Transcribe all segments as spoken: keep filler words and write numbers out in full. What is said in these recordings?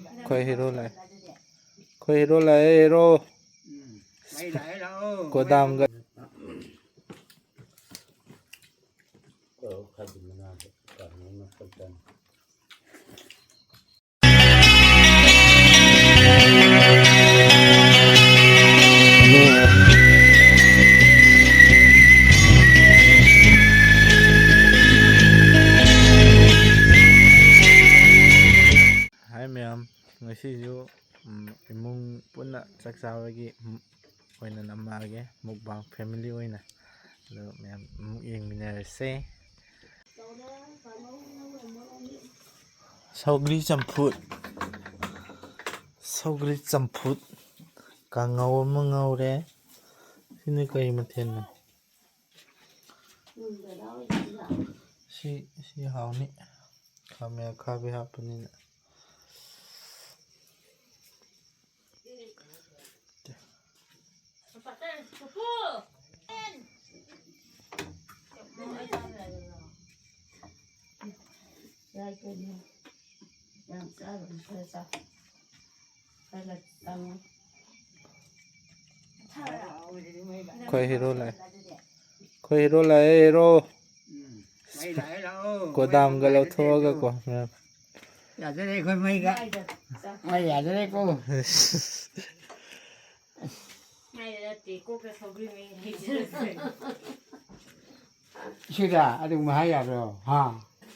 ꯑꯩꯈꯣꯏ ꯍꯦꯔꯣ ꯂꯥꯛꯑꯦ꯫ ꯑꯩꯈꯣꯏ ꯍꯦꯔꯣ ꯂꯥꯛꯑꯦ, ꯍꯦꯔꯣ꯫ ꯃꯩ ꯂꯥꯛꯑꯦ, ꯂꯥꯛꯑꯣ꯫ ꯒꯣꯗꯥꯝꯒ꯫ ꯍꯥꯏ ꯃꯌꯥꯝ, ꯉꯁꯤꯁꯨ, ꯎꯝ, ꯏꯃꯨꯡ ꯄꯨꯟꯅ ꯆꯥꯛ ꯆꯥꯕꯒꯤ, ꯎꯝ, ꯑꯣꯏꯅ ꯅꯝꯃꯛꯑꯒꯦ, mukbang family ꯑꯣꯏꯅ꯫ ꯑꯗꯣ ꯃꯌꯥꯝ ꯑꯃꯨꯛ ꯌꯦꯡꯃꯤꯟꯅꯔꯁꯦ꯫ ꯁꯧꯒ꯭ꯔꯤ ꯆꯝꯐꯨꯠ, ꯁꯧꯒ꯭ꯔꯤ ꯆꯝꯐꯨꯠ, ꯀꯥꯡꯉꯧ ꯑꯃ ꯉꯧꯔꯦ꯫ ꯁꯤꯅ ꯀꯔꯤ ꯃꯊꯦꯜꯅꯣ? ꯁꯤ, ꯁꯤ ꯍꯥꯎꯅꯤ꯫ ꯈꯥꯃꯦꯟ ꯑꯈꯥꯕꯤ ꯍꯥꯞꯄꯅꯤꯅ꯫ ꯌꯥꯝ ꯆꯥꯔꯨꯅꯨ, ꯈꯔ ꯆꯥꯎ꯫ ꯈꯔ ꯆꯪꯉꯨ꯫ ꯑꯩꯈꯣꯏ ꯍꯦꯔꯣ ꯂꯥꯛꯑꯦ꯫ ꯑꯩꯈꯣꯏ ꯍꯦꯔꯣ ꯂꯥꯛꯑꯦ, ꯍꯦꯔꯣ꯫ ꯎꯝ꯫ ꯃꯩ ꯂꯥꯛꯑꯦ, ꯂꯥꯛꯑꯣ꯫ ꯒꯣꯗꯥꯝꯒ ꯃꯩ ꯂꯧꯊꯣꯛꯑꯒꯀꯣ, ꯃꯌꯥꯝ꯫ ꯌꯥꯗꯔꯦ ꯑꯩꯈꯣꯏ ꯃꯩꯒ꯫ ꯃꯩ ꯌꯥꯗꯔꯦꯀꯣ꯫ ꯃꯩ ꯅꯠꯇꯦ, ꯀꯣꯛꯇ ꯁꯧꯒ꯭ꯔꯤ ꯃꯩ ꯂꯩꯖꯔꯁꯦ꯫ ꯁꯤꯗ ꯑꯗꯨꯝ ꯍꯥꯏ ꯌꯥꯕ꯭ꯔꯣ? ꯍꯥ?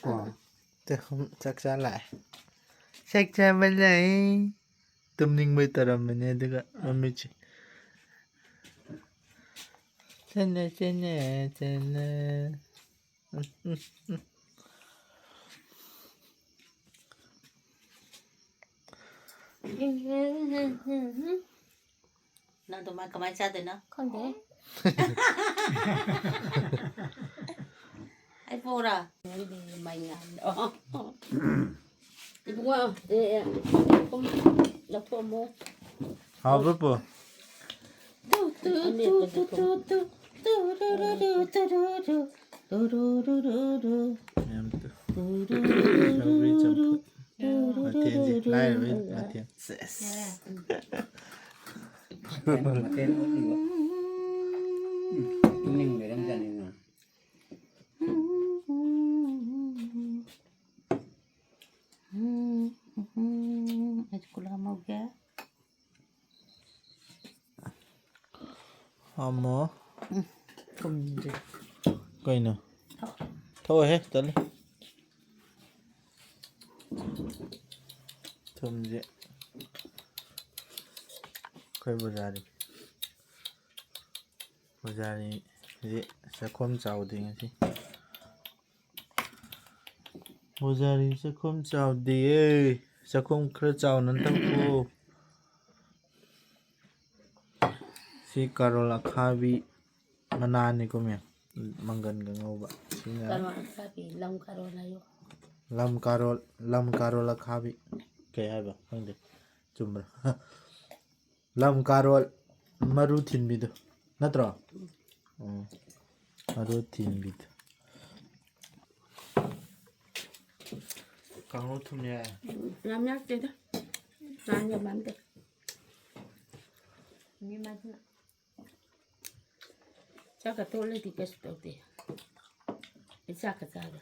ꯀꯣ꯫ ꯆꯥꯛ ꯆꯥ ꯂꯥꯛꯑꯦ꯫ ꯆꯥꯛ ꯆꯥꯕ ꯂꯥꯛꯑꯦ꯫ ꯇꯨꯝꯅꯤꯡꯕꯩ ꯇꯧꯔꯝꯕꯅꯦ, ꯑꯗꯨꯒ ꯃꯃꯤꯠꯁꯦ꯫ ꯆꯦꯟꯅ, ꯆꯦꯟꯅ, ꯆꯦꯟꯅ꯫ ꯎꯝ, ꯎꯝ, ꯎꯝ꯫ ꯅꯪ ꯑꯗꯨꯃꯥꯏ ꯀꯃꯥꯏ ꯆꯥꯗꯣꯏꯅꯣ? ꯈꯪꯗꯦ꯫ ꯑꯩ ꯄꯣꯔꯥ? ꯏꯕꯨꯡꯉꯣ, ꯑꯦ, ꯑꯦ, ꯂꯧꯊꯣꯛꯑꯝꯃꯣ꯫ ꯍꯥꯎꯕ꯭ꯔꯣ, ꯄꯨ? ꯇꯨ, ꯇꯨ, ꯇꯨ, ꯇꯨ, ꯇꯨ, ꯇꯨ, ꯇꯨ, ꯔꯨ, ꯔꯨ, ꯔꯨ, ꯇꯨ, ꯔꯨ, ꯔꯨ꯫ ꯇꯨ, ꯔꯨ, ꯔꯨ, ꯔꯨ, ꯔꯨ꯫ ꯃꯌꯥꯝ ꯇꯨ꯫ ꯇꯨ, ꯔꯨ, ꯔꯨ, ꯔꯨ, ꯔꯨ꯫ ꯁꯧꯒ꯭ꯔꯤ ꯆꯝꯐꯨꯠ꯫ ꯇꯨ, ꯔꯨ, ꯔꯨ, ꯃꯊꯦꯜꯁꯦ ꯂꯥꯏꯔꯕꯩ ꯃꯊꯦꯜ꯫ ꯁꯦꯁ꯫ ꯃꯊꯦꯜ ꯎꯠꯂꯤꯕ꯫ ꯎꯝ, ꯏꯅꯤꯡ ꯂꯩꯔꯝꯖꯥꯠꯅꯤꯅ꯫ ꯑꯩꯁꯨ ꯈꯨꯂꯥꯝꯍꯧꯒꯦ꯫ ꯑꯃ꯫ ꯎꯝ, ꯊꯨꯝꯁꯦ꯫ ꯀꯩꯅꯣ? ꯊꯛꯑꯣ꯫ ꯊꯛꯑꯣꯍꯦ, ꯇꯜꯂꯦ꯫ ꯊꯨꯝꯁꯦ ꯑꯩꯈꯣꯏ ꯕꯖꯥꯔꯗꯒꯤ꯫ ꯕꯖꯥꯔꯤꯁꯤ ꯆꯥꯛꯈꯨꯝ ꯆꯥꯎꯗꯦ ꯉꯁꯤ꯫ ꯕꯖꯥꯔꯤ ꯆꯥꯛꯈꯨꯝ ꯆꯥꯎꯗꯤꯌꯦ꯫ ꯆꯥꯛꯈꯨꯝ ꯈꯔ ꯆꯥꯎꯅ ꯇꯧꯀꯣ꯫ ꯁꯤ ꯀꯥꯔꯣꯜ ꯑꯈꯥꯕꯤ ꯃꯅꯥꯅꯤꯀꯣ, ꯃꯦꯝ꯫ ꯃꯪꯒꯟꯒ ꯉꯧꯕ꯫ ꯁꯤꯅ ꯀꯥꯔꯣꯜ ꯑꯈꯥꯕꯤ, ꯂꯝ ꯀꯥꯔꯣꯜ ꯍꯥꯏꯌꯣ꯫ ꯂꯝ ꯀꯥꯔꯣꯜ, ꯂꯝ ꯀꯥꯔꯣꯜ ꯑꯈꯥꯕꯤ꯫ ꯀꯩ ꯍꯥꯏꯕ? ꯈꯪꯗꯦ꯫ ꯆꯨꯝꯕ꯭ꯔꯥ? ꯂꯝ ꯀꯥꯔꯣꯜ ꯃꯔꯨ ꯊꯤꯟꯕꯤꯗꯨ ꯅꯠꯇ꯭ꯔꯣ? ꯎꯝ꯫ ꯃꯔꯨ ꯊꯤꯟꯕꯤꯗꯨ꯫ ꯀꯥꯡꯍꯧ ꯊꯨꯝ ꯌꯥꯛꯑꯦ꯫ ꯎꯝ, ꯌꯥꯝ ꯌꯥꯛꯇꯦꯗ꯫ ꯉꯥꯟ ꯌꯥꯝ ꯃꯥꯟꯗꯦ꯫ ꯃꯤ ꯃꯥꯁꯤꯅ ꯆꯥꯛꯀ ꯇꯣꯠꯂꯗꯤ ꯀꯩꯁꯨ ꯇꯧꯗꯦ꯫ ꯑꯩ ꯆꯥꯛꯀ ꯆꯥꯔꯦ꯫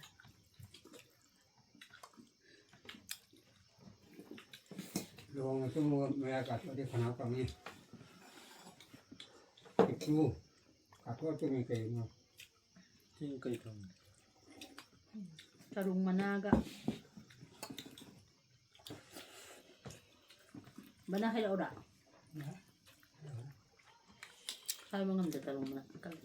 ꯂꯨꯍꯣꯡꯕꯁꯨ ꯃꯌꯥ ꯀꯥꯊꯣꯛꯑꯗꯤ ꯈꯅꯥꯎ ꯀꯪꯉꯤ꯫ ꯄꯤꯛꯇ꯭ꯔꯨ ꯀꯥꯊꯣꯛꯇꯣꯏꯅꯤ ꯀꯩꯅꯣ꯫ ꯆꯤꯡ ꯀꯩ ꯊꯝꯃꯤ? ꯇꯔꯨꯡ ꯃꯅꯥꯒ꯫ ꯕꯅꯥ ꯍꯥꯏꯔꯛꯎꯔꯥ? ꯍꯥꯏꯕ ꯉꯝꯗꯦ ꯇꯔꯨꯡ ꯃꯅꯥ ꯀꯜꯂꯤ꯫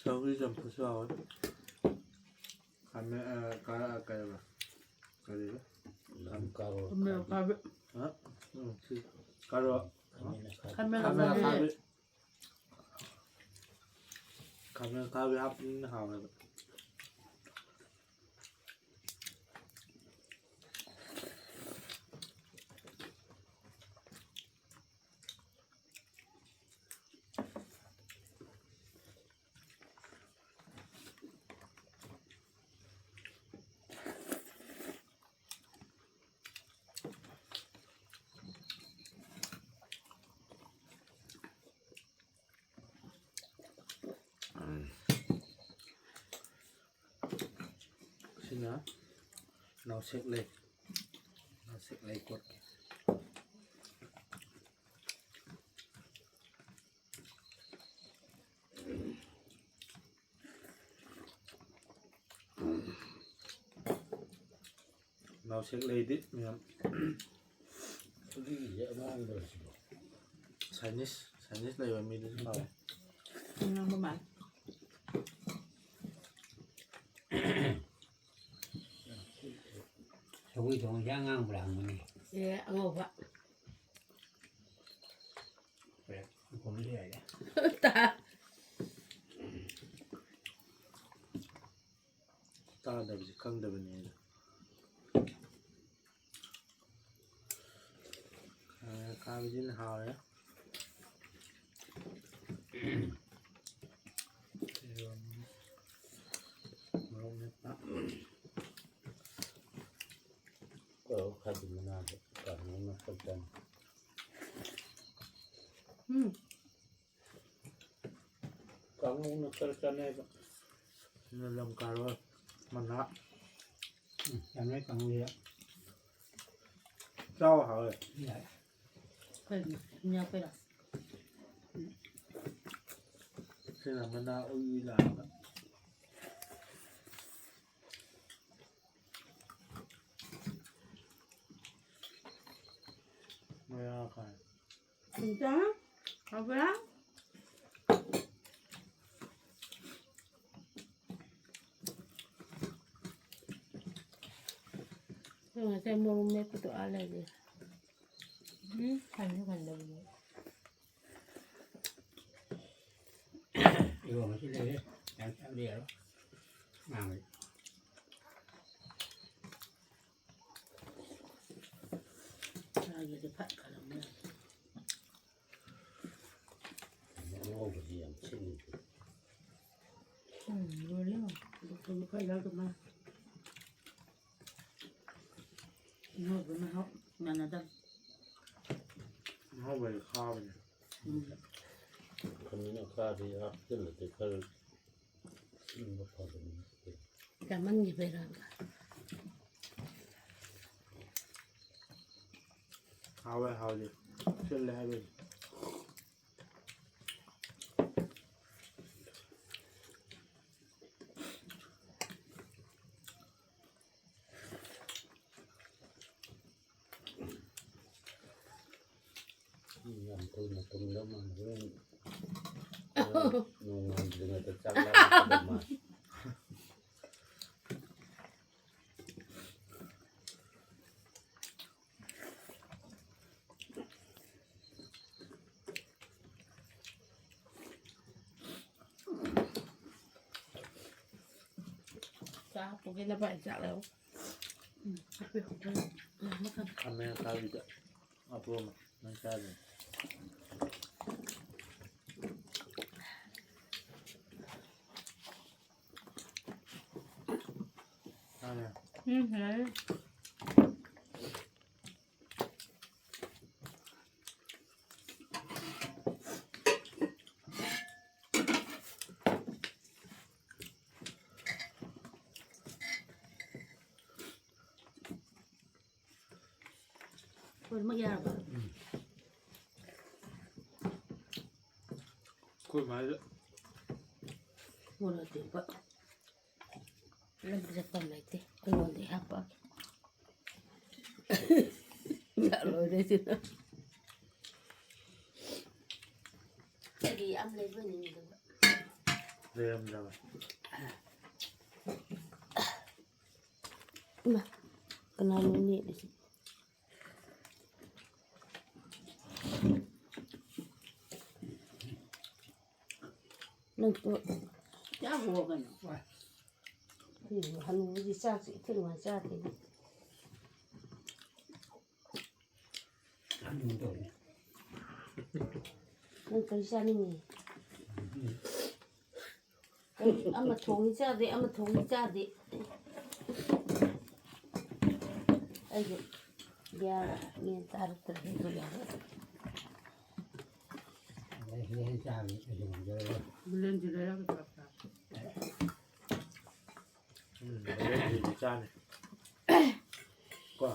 ꯁꯧꯒ꯭ꯔꯤ ꯆꯝꯐꯨꯠꯁꯨ ꯍꯥꯎꯋꯦ꯫ ꯈꯥꯃꯦꯟ, ꯑ, ꯀ-, ꯀꯩꯕ? ꯀꯔꯤꯕ? ꯂꯝ ꯀꯥꯔꯣ꯫ ꯈꯥꯃꯦꯟ ꯑꯈꯥꯕꯤ꯫ ꯍꯥ? ꯎꯝ, ꯁꯤ ꯀꯥꯔꯣ꯫ ꯈꯥꯃꯦꯟ ꯑꯈꯥꯕꯤ꯫ ꯈꯥꯃꯦꯟ ꯈꯥꯃꯦꯟ ꯑꯈꯥꯕꯤ꯫ ꯑꯈꯥꯕꯤ꯫ ꯈꯥꯃꯦꯟ ꯑꯈꯥꯕꯤ ꯍꯥꯞꯄꯅꯤꯅ ꯍꯥꯎꯋꯦꯕ꯫ ꯅ ꯅꯥꯎꯁꯦꯛ ꯂꯩ꯫ ꯅꯥꯎꯁꯦꯛ ꯂꯩ ꯀꯣꯠꯀꯦ꯫ ꯅꯥꯎꯁꯦꯛ ꯂꯩꯗꯤ ꯃꯌꯥꯝ꯫ ꯁꯤꯒꯤꯁꯦ ꯑꯉꯥꯡꯕꯔ ꯁꯤꯕꯣ? ꯁꯥꯏꯅꯤꯁ, ꯁꯥꯏꯅꯤꯁ ꯂꯩꯕ ꯃꯤꯗꯨꯁꯨ ꯍꯥꯎꯋꯦ꯫ ꯉꯥꯡꯕ ꯃꯥꯜꯂꯦ꯫ ꯁꯧꯒ꯭ꯔꯤ ꯊꯣꯡꯉꯤꯁꯦ ꯑꯉꯥꯡꯕ꯭ꯔꯥ ꯍꯪꯕꯅꯤ꯫ ꯑꯦ, ꯑꯉꯧꯕ꯫ ꯍꯣꯔꯦꯟ ꯈꯨꯝꯕꯗꯤ ꯌꯥꯏꯗ꯫ ꯇꯥ-, ꯇꯥꯗꯕꯁꯦ ꯈꯪꯗꯕꯅꯤ ꯑꯩꯅ꯫ ꯑ, ꯈꯥꯃꯦꯟꯁꯤꯟ ꯍꯥꯎꯔꯦ꯫ ꯃꯣꯔꯣꯛ ꯃꯦꯠꯄ꯫ ꯑꯣ, ꯈꯥꯖꯤꯡ ꯃꯅꯥꯗꯣ ꯀꯥꯡꯍꯧ ꯑꯃ ꯐꯖꯅ꯫ ꯎꯝ꯫ ꯀꯥꯡꯍꯧꯅ ꯈꯔ ꯆꯥꯅꯩꯕ꯫ ꯁꯤꯅ ꯂꯝ ꯀꯥꯔꯣꯏ ꯃꯅꯥ꯫ ꯎꯝ, ꯆꯥꯅꯩ ꯀꯥꯡꯍꯧꯁꯦ꯫ ꯆꯥꯎ ꯍꯥꯎꯋꯦ꯫ ꯌꯥꯏ꯫ ꯀꯩꯅꯣ? ꯊꯨꯝ ꯌꯥꯛꯄꯩꯔꯣ? ꯁꯤꯅ ꯃꯅꯥ ꯎꯏ ꯎꯏ ꯂꯥꯎꯔꯒ꯫ ꯃꯌꯥ ꯀꯥꯏ꯫ ꯁꯤꯡꯖꯥ ꯍꯥꯎꯕ꯭ꯔꯥ? ꯑꯩꯈꯣꯏ ꯉꯁꯥꯏ ꯃꯣꯔꯣꯛ ꯃꯦꯠꯄꯗꯣ ꯑꯥ ꯂꯩꯔꯦ꯫ ꯎꯝ, ꯈꯟꯁꯨ ꯈꯟꯗꯕꯅꯦ꯫ ꯏꯔꯣꯟꯕꯁꯨ ꯂꯩꯔꯦ꯫ ꯌꯥꯝ ꯆꯥꯕ ꯌꯥꯔꯣꯏ꯫ ꯉꯥꯡꯕꯁꯦ꯫ ꯆꯥꯒꯦꯗꯤ ꯐꯠ ꯈꯜꯂꯝꯃꯦ꯫ ꯑꯉꯧꯕꯁꯤ ꯌꯥꯝ ꯁꯤꯠꯅꯤ꯫ ꯎꯝ, ꯂꯣꯏꯔꯦ꯫ ꯑꯗꯨ ꯈꯔ ꯌꯥꯎꯗ ꯃꯥ꯫ ꯑꯉꯧꯕ ꯃꯍꯥꯎ ꯃꯥꯟꯅꯗꯕ꯫ ꯑꯉꯧꯕꯗꯤ ꯈꯥꯕꯅꯦ꯫ ꯎꯝ꯫ ꯈꯥꯃꯦꯟ ꯑꯈꯥꯕꯤ ꯍꯥꯞꯆꯤꯜꯂꯗꯤ ꯈꯔ ꯁꯤꯟꯕ ꯐꯕꯅꯤ꯫ ꯆꯥꯃꯟꯈꯤꯕꯩꯔ? ꯍꯥꯎꯋꯦ, ꯍꯥꯎꯗꯤ꯫ ꯁꯤꯜꯂꯦ ꯍꯥꯏꯕꯩꯅꯤ꯫ ꯌꯥꯝ ꯀꯨꯏꯅ ꯇꯨꯝꯗꯧ ꯃꯥꯜꯂꯦ꯫ ꯍꯣꯔꯦꯟ ꯅꯣꯡꯉꯥꯟꯗ꯭ꯔꯤꯉꯩꯗ ꯆꯥꯛ ꯂꯥꯝꯃꯛꯀꯗꯧ ꯃꯥꯜꯂꯦ꯫ ꯆꯥꯛ ꯍꯥꯞꯄꯨꯒꯦ, ꯅꯄꯥꯏ ꯆꯥꯛ ꯂꯩꯍꯧ꯫ ꯎꯝ, ꯍꯥꯞꯄꯤꯌꯨ꯫ ꯎꯝ, ꯃꯈꯜ꯫ ꯈꯥꯃꯦꯟ ꯑꯈꯥꯕꯤꯗ ꯍꯥꯞꯄꯛꯑꯣ, ꯅꯪ ꯆꯥꯗꯣꯏꯅꯤ꯫ ꯎꯝ, ꯌꯥꯔꯦ꯫ ꯂꯣꯏꯅꯃꯛ ꯌꯥꯔꯕ? ꯎꯝ꯫ ꯑꯩꯈꯣꯏ ꯃꯥꯁꯨ ꯃꯣꯔꯣꯛ ꯑꯇꯦꯛꯄ ꯂꯩꯕ ꯆꯠꯐꯝ ꯂꯩꯇꯦ꯫ ꯑꯩꯉꯣꯟꯗ ꯍꯥꯞꯄꯛꯑꯒꯦ꯫ ꯂꯣꯏꯔꯦ ꯁꯤꯅ꯫ ꯑꯩꯒꯤ ꯌꯥꯝ ꯂꯩꯕꯅꯤꯗꯕ꯫ ꯂꯩꯔꯝꯗꯕ꯫ ꯏꯃꯥ, ꯀꯅꯥꯅꯣ ꯅꯦꯠꯂꯤꯁꯤ? ꯅꯪ ꯇꯣ-, ꯆꯥꯈꯣ ꯀꯩꯅꯣ꯫ ꯎꯝ, ꯍꯅꯨꯕꯒꯤ ꯆꯥꯛꯁꯤ ꯏꯊꯦꯡ ꯋꯥꯏ ꯆꯥꯗꯦꯅꯦ꯫ ꯆꯥꯅꯤꯡꯒꯨꯝ ꯇꯧꯋꯤ꯫ ꯅꯪ ꯀꯔꯤ ꯆꯥꯅꯤꯡꯉꯤ? ꯎꯝ꯫ ꯀꯔꯤ ꯑꯃ ꯊꯣꯡꯉꯤ ꯆꯥꯗꯦ, ꯑꯃ ꯊꯣꯡꯉꯤ ꯆꯥꯗꯦ꯫ ꯑꯩꯁꯨ ꯒ꯭ꯌꯥꯟ ꯃꯦꯟ ꯇꯥꯔꯛꯇ꯭ꯔꯦ꯫ ꯑꯗꯩ ꯁꯤꯗ ꯍꯦꯟ ꯆꯥꯕꯅꯤ, ꯑꯩꯁꯨ ꯉꯝꯖꯔꯔꯣꯏ꯫ ꯕ꯭ꯂꯦꯟꯗꯔ ꯂꯩꯔꯒ ꯆꯥꯛ ꯆꯥ꯫ ꯍꯣꯔꯦꯟꯗꯤ ꯆꯥꯅꯤ꯫ ꯀꯣ?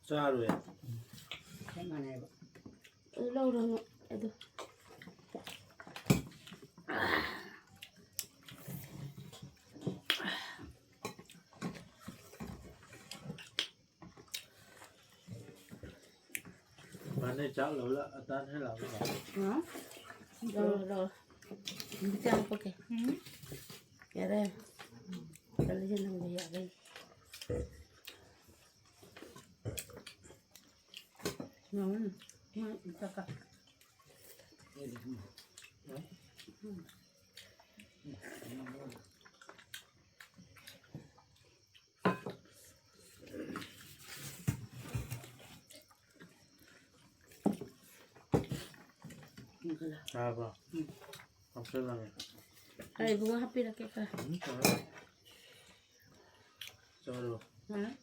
ꯆꯥꯔꯣꯏ꯫ ꯆꯞ ꯃꯥꯟꯅꯩꯕ꯫ ꯑꯗꯨ ꯂꯧꯔꯣ ꯅꯪ ꯑꯗꯨ꯫ ꯃꯥꯅꯦ, ꯆꯥꯛ ꯂꯧꯔ ꯑꯇꯥ ꯍꯦꯛ ꯂꯥꯎꯔꯣ꯫ ꯍꯥ? ꯂꯧꯔꯣ, ꯂꯧꯔꯣ꯫ ꯑꯗꯨ ꯆꯥ ꯄꯣꯛꯀꯦ꯫ ꯎꯝ꯫ ꯌꯥꯔꯦ꯫ ꯆꯠꯂꯁꯦ ꯅꯪꯕꯨ ꯌꯥꯔꯦ꯫ ꯎꯝ꯫ ꯎꯝ, ꯆꯠꯀ꯫ ꯇꯥꯔꯕꯣ? ꯎꯝ꯫ ꯍꯥꯞꯆꯜꯂꯒꯦ꯫ ꯑꯩ ꯏꯕꯨꯡꯉꯣ ꯍꯥꯞꯄꯤꯔꯛꯀꯦ ꯈꯔ꯫ ꯎꯝ, ꯇꯧꯔꯦ꯫ ꯆꯥꯔꯣ꯫ ꯎꯝ꯫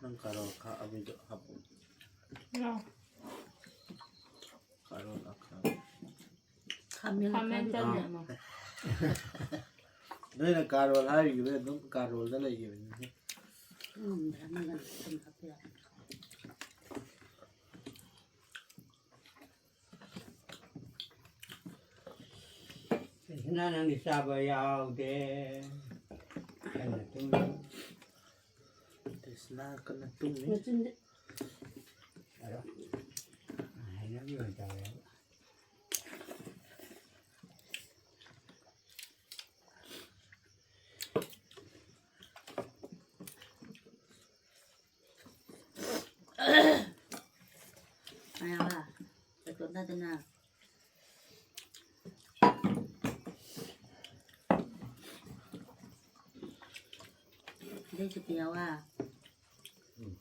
ꯅꯪ ꯀꯥꯔꯣꯠ ꯈꯥ ꯑꯕꯤꯗꯣ ꯍꯥꯞꯄꯨ꯫ ꯌꯥꯎ꯫ ꯀꯥꯔꯣꯠ ꯑꯈꯥꯕ꯫ ꯈꯥꯃꯦꯟ ꯈꯥꯃꯦꯟ ꯑꯈꯥꯕꯤ ꯆꯪꯉꯦ꯫ ꯆꯪꯉꯦ꯫ ꯅꯣꯏꯅ ꯀꯥꯔꯣꯜ ꯍꯥꯏꯈꯤꯕꯩ ꯑꯗꯨꯝ ꯀꯥꯔꯣꯜꯗ ꯂꯩꯈꯤꯕꯅꯤꯅꯦ꯫ ꯎꯝ, ꯃꯅꯝ ꯁꯨꯝ ꯍꯥꯞꯄ ꯌꯥꯏ꯫ ꯀ꯭ꯔꯤꯁꯅꯥ, ꯅꯪꯗꯤ ꯆꯥꯕ ꯌꯥꯎꯗꯦ꯫ ꯀꯟꯅ ꯇꯨꯝꯃꯤ꯫ ꯀ꯭ꯔꯤꯁꯅꯥ ꯀꯟꯅ ꯇꯨꯝꯃꯤ꯫ ꯃꯆꯤꯟꯗꯤ꯫ ꯑꯗꯣ, ꯍꯩꯅꯕꯤ ꯑꯣꯏꯅ ꯇꯧꯔꯦꯕ꯫ ꯑꯌꯥꯕ, ꯄꯦꯇ꯭ꯔꯣꯜ ꯊꯥꯗꯅ꯫ ꯑꯗꯩ ꯆꯨꯄꯤ ꯌꯥꯋꯥ꯫ ꯎꯝ꯫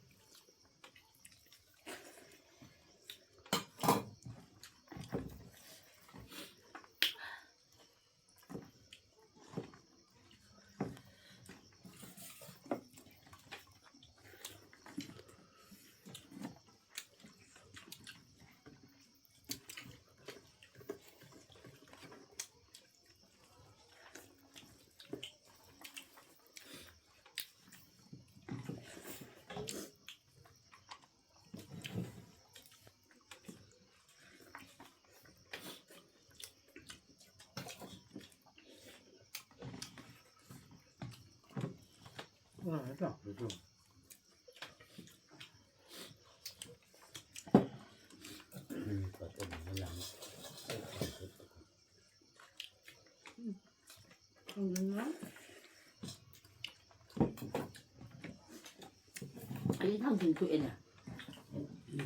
ꯊꯥꯡꯖꯤꯡ ꯊꯣꯛꯑꯦꯅꯦ꯫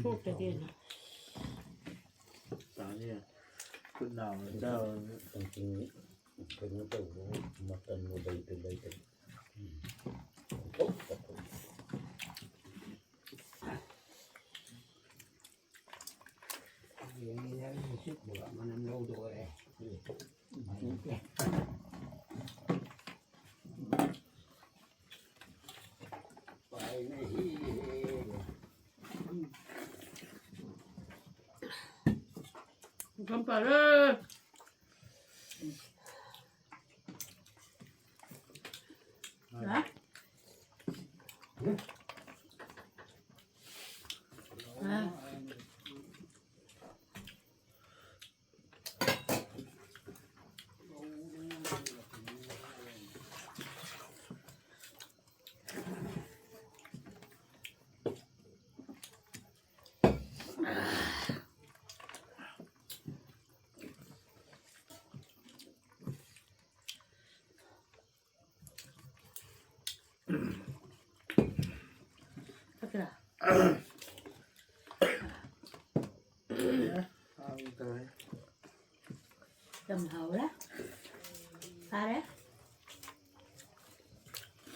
ꯊꯣꯛꯇꯗꯤ ꯑꯩꯅ꯫ ꯇꯥꯅꯤ꯫ ꯈꯨꯠ ꯅꯥꯝꯃ ꯆꯥꯕ꯫ ꯊꯥꯡꯖꯤꯡ ꯀꯩꯅꯣ ꯇꯧꯕ ꯃꯇꯝꯕꯨ ꯂꯩꯇ ꯂꯩꯇ꯫ ꯌꯦꯡꯉꯤꯅꯦ, ꯅꯨꯡꯁꯤꯠ ꯄꯨꯔꯛꯑ ꯃꯅꯝ ꯂꯧꯗꯣꯔꯦ꯫ ꯎꯄꯥꯏ ꯂꯩ꯫ ꯏꯪꯈꯝ ꯄꯥꯜꯂꯦ꯫ ꯍꯥ? ꯍꯥ? ꯆꯠꯈ꯭ꯔꯥ? ꯌꯥꯝ ꯍꯥꯎꯔꯦ꯫ ꯐꯥꯔꯦ꯫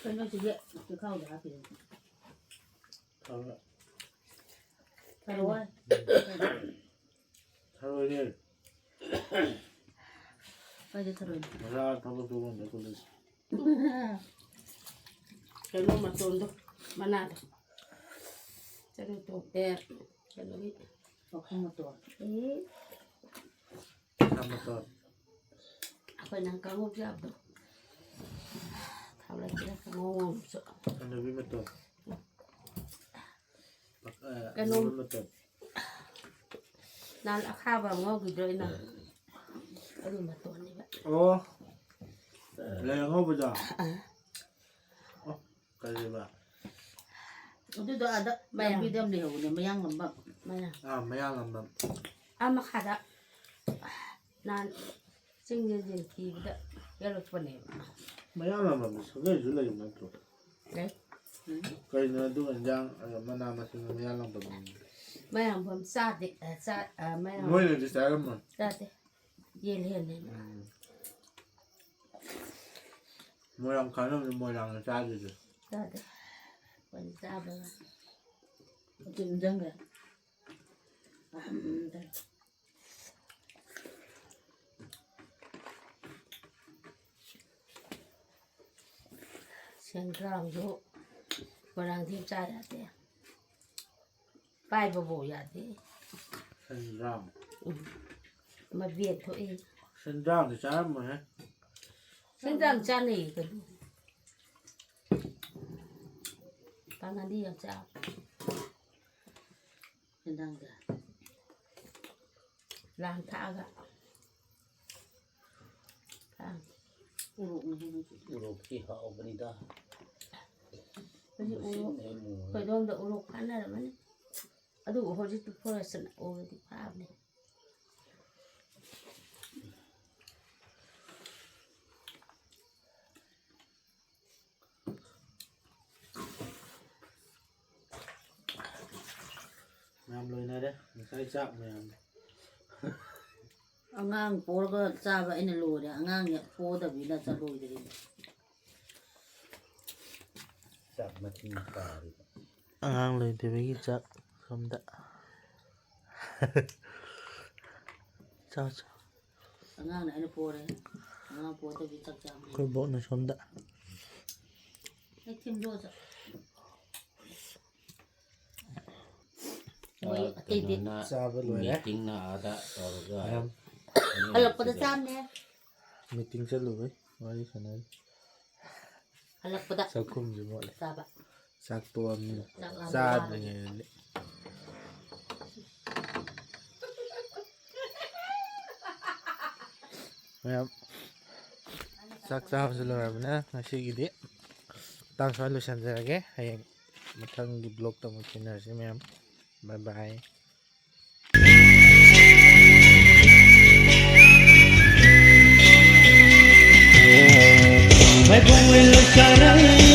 ꯀꯩꯅꯣ ꯁꯤꯗꯤ ꯆꯦꯈꯥꯎꯗ ꯍꯥꯞꯄꯤꯔꯣ꯫ ꯊꯔꯣꯏ꯫ ꯊꯔꯣꯏ꯫ ꯊꯔꯣꯏꯅꯦ꯫ ꯀꯥꯏꯗ ꯊꯔꯣꯏꯅꯣ? ꯉꯁꯥꯏ ꯊꯕꯛ ꯁꯨꯐꯝꯗ ꯀꯣꯂꯦꯖ꯫ ꯀꯩꯅꯣ ꯃꯇꯣꯟꯗꯣ, ꯃꯅꯥꯗꯣ꯫ ꯆꯔꯨ ꯇꯣꯛꯇꯦ꯫ ꯀꯩꯅꯣꯒꯤ꯫ ꯃꯈꯣꯡ ꯃꯇꯣꯟ꯫ ꯎꯝ꯫ ꯁꯥ ꯃꯇꯣꯟ꯫ ꯑꯩꯈꯣꯏ ꯅꯍꯥꯟ ꯀꯥꯡꯉꯧ ꯆꯥꯕꯗꯣ꯫ ꯊꯥꯎ ꯂꯩꯇ꯭ꯔꯦ, ꯀꯥꯡꯉꯧ ꯉꯧꯔꯁꯨ꯫ ꯍꯅꯨꯕꯤ ꯃꯇꯣꯟ꯫ ꯄꯛ-, ꯑ, ꯀꯩꯅꯣ꯫ ꯍꯅꯨꯕꯤ ꯃꯇꯣꯟ꯫ ꯅꯍꯥꯟ ꯑꯈꯥꯕ ꯑꯃ ꯉꯧꯈꯤꯗ꯭ꯔꯣ ꯑꯩꯅ? ꯑꯗꯨ ꯃꯇꯣꯟꯅꯦꯕ꯫ ꯑꯣ꯫ ꯂꯩ ꯑꯉꯧꯕꯗꯣ? ꯑꯥ꯫ ꯑꯣ꯫ ꯀꯔꯤꯕ? ꯑꯗꯨꯗꯣ ꯑꯥꯗ ꯃꯌꯥꯝ꯫ ꯂꯝꯕꯤꯗ ꯑꯃ ꯂꯩꯍꯧꯕꯅꯦ, ꯃꯌꯥꯡ ꯂꯝꯕꯝ꯫ ꯃꯌꯥꯝ ꯑꯥ, ꯃꯌꯥꯡ ꯂꯝꯕꯝ꯫ ꯑꯥ ꯃꯈꯥꯗ ꯅꯍꯥꯟ ꯆꯤꯡꯗ ꯌꯦꯟꯊꯤꯕꯗ ꯌꯦꯜꯂꯛꯄꯅꯦꯕ꯫ ꯃꯌꯥꯡ ꯂꯝꯕꯝꯗ ꯁꯥꯒꯩꯁꯨ ꯂꯩꯕ ꯅꯠꯇ꯭ꯔꯣ? ꯂꯩ꯫ ꯀꯩꯅꯣ ꯑꯗꯨꯒ ꯏꯟꯖꯥꯡ, ꯑ, ꯃꯅꯥ ꯃꯁꯤꯡ ꯃꯌꯥꯡ ꯂꯝꯕꯝ꯫ ꯃꯌꯥꯡꯐꯝ ꯆꯥꯗꯦ꯫ ꯑ, ꯆꯥ-, ꯑ, ꯃꯌꯥꯡ ꯃꯣꯏꯅꯗꯤ ꯆꯥꯔꯝꯃꯣꯏ꯫ ꯆꯥꯗꯦ꯫ ꯌꯦꯟ ꯍꯦꯟꯅ ꯎꯝ꯫ ꯃꯣꯏꯔꯥꯡ ꯈꯥꯅꯕꯗꯤ ꯃꯣꯏꯔꯥꯡꯅ ꯆꯥꯗꯣꯏꯁꯦ꯫ ꯆꯥꯗꯦ꯫ ꯑꯩꯈꯣꯏꯅ ꯆꯥꯕ ꯑꯗꯨ ꯏꯟꯖꯥꯡꯗ꯫ ꯁꯦꯟꯗ꯭ꯔꯥꯡꯁꯨ ꯃꯣꯏꯔꯥꯡꯗꯤ ꯆꯥ ꯌꯥꯗꯦ꯫ ꯄꯥꯏꯕꯕꯨ ꯌꯥꯗꯦ꯫ ꯁꯦꯟꯗ꯭ꯔꯥꯡ꯫ ꯎꯝ꯫ ꯃꯕꯦꯠ ꯊꯣꯛꯏ꯫ ꯁꯦꯟꯗ꯭ꯔꯥꯡꯗꯤ ꯆꯥꯔꯝꯃꯣꯏꯍꯦ꯫ ꯁꯦꯟꯗ꯭ꯔꯥꯡ ꯆꯥꯅꯩ ꯀꯩꯅꯣ꯫ ꯄꯥꯡꯒꯜꯗꯤ ꯌꯥꯝ ꯆꯥ꯫ ꯁꯦꯟꯗ꯭ꯔꯥꯡꯗ꯫ ꯂꯥꯡ ꯊꯥꯛꯑꯒ꯫ ꯑꯥ꯫ ꯎꯔꯣꯛꯅ ꯍꯦꯟꯅ ꯆꯨ-꯫ ꯎꯔꯣꯛꯇꯤ ꯍꯥꯎꯕꯅꯤꯗ꯫ ꯍꯧꯖꯤꯛ ꯎꯔꯣꯛ, ꯃꯨꯁꯤꯟ ꯃꯨꯔꯒ꯫ ꯑꯩꯈꯣꯏꯗꯣꯝꯗ ꯎꯔꯣꯛ ꯐꯥꯅꯔꯝꯃꯅꯤ꯫ ꯑꯗꯨꯕꯨ ꯍꯧꯖꯤꯛꯇꯤ ꯐꯣꯔꯦꯁꯇꯅ ꯎꯔꯗꯤ ꯐꯥꯕꯅꯦ꯫ ꯃꯌꯥꯝ ꯂꯣꯏꯅꯔꯦ ꯉꯁꯥꯏ ꯆꯥꯛ ꯃꯌꯥꯝꯗꯣ꯫ ꯑꯉꯥꯡ ꯄꯣꯔꯒ ꯆꯥꯕ ꯑꯩꯅ ꯂꯣꯏꯔꯦ꯫ ꯑꯉꯥꯡ ꯄꯣꯗꯕꯤꯅ ꯆꯠꯂꯣꯏꯗ꯭ꯔꯤꯅꯦ꯫ ꯆꯥꯛ ꯃꯊꯤꯟ ꯀꯥꯔꯤꯕ꯫ ꯑꯉꯥꯡ ꯂꯣꯏꯗꯕꯒꯤ ꯆꯥꯛ ꯁꯣꯝꯗ꯫ ꯆꯥꯎ, ꯆꯥꯎ꯫ ꯑꯉꯥꯡꯅ ꯑꯩꯅ ꯄꯣꯔꯦ꯫ ꯑꯉꯥꯡ ꯄꯣꯗꯕꯤ ꯆꯥꯛ ꯆꯥꯕꯅꯦ꯫ ꯑꯩꯈꯣꯏ ꯕꯣꯛꯅ ꯁꯣꯝꯗ꯫ ꯑꯩ ꯊꯤꯟꯗꯣꯛꯑꯁꯨ꯫ ꯃꯣꯏ ꯑꯇꯩꯗꯤ ꯀꯩꯅꯣꯅ ꯆꯥꯕ ꯂꯣꯏꯔꯦ꯫ ꯃꯤꯇꯤꯡꯅ ꯑꯥꯗ ꯇꯧꯔꯒ ꯃꯌꯥꯝ꯫ ꯍꯜꯂꯛꯄꯗ ꯆꯥꯝꯅꯦ꯫ ꯃꯤꯇꯤꯡ ꯆꯠꯂꯨꯕꯩ ꯋꯥꯔꯤ ꯁꯥꯟꯅꯔꯤ꯫ ꯍꯜꯂꯛꯄꯗ ꯆꯥꯛꯈꯨꯝꯁꯨ ꯃꯣꯠꯂꯦ꯫ ꯆꯥꯕ꯫ ꯆꯥꯛ ꯇꯣꯛꯑꯕꯅꯤꯅ ꯆꯥꯛ ꯂꯥꯝꯕ ꯆꯥꯗ꯭ꯔꯤꯉꯩꯗꯗꯤ꯫ ꯃꯌꯥꯝ ꯆꯥꯛ ꯆꯥꯕꯁꯨ ꯂꯣꯏꯔꯕꯅꯦ ꯉꯁꯤꯒꯤꯗꯤ꯫ ꯃꯇꯥꯡ ꯁ꯭ꯋꯥꯏ ꯂꯣꯏꯁꯤꯟꯖꯔꯒꯦ꯫ ꯍꯌꯦꯡ ꯃꯊꯪꯒꯤ ꯕ꯭ꯂꯣꯛꯇ ꯑꯃꯨꯛ ꯊꯦꯡꯅꯔꯁꯤ ꯃꯌꯥꯝ꯫ ꯕꯥꯏ ꯕꯥꯏ꯫ ꯃꯥꯏꯕꯣꯡ ꯂꯣꯏ ꯆꯥꯔꯦ꯫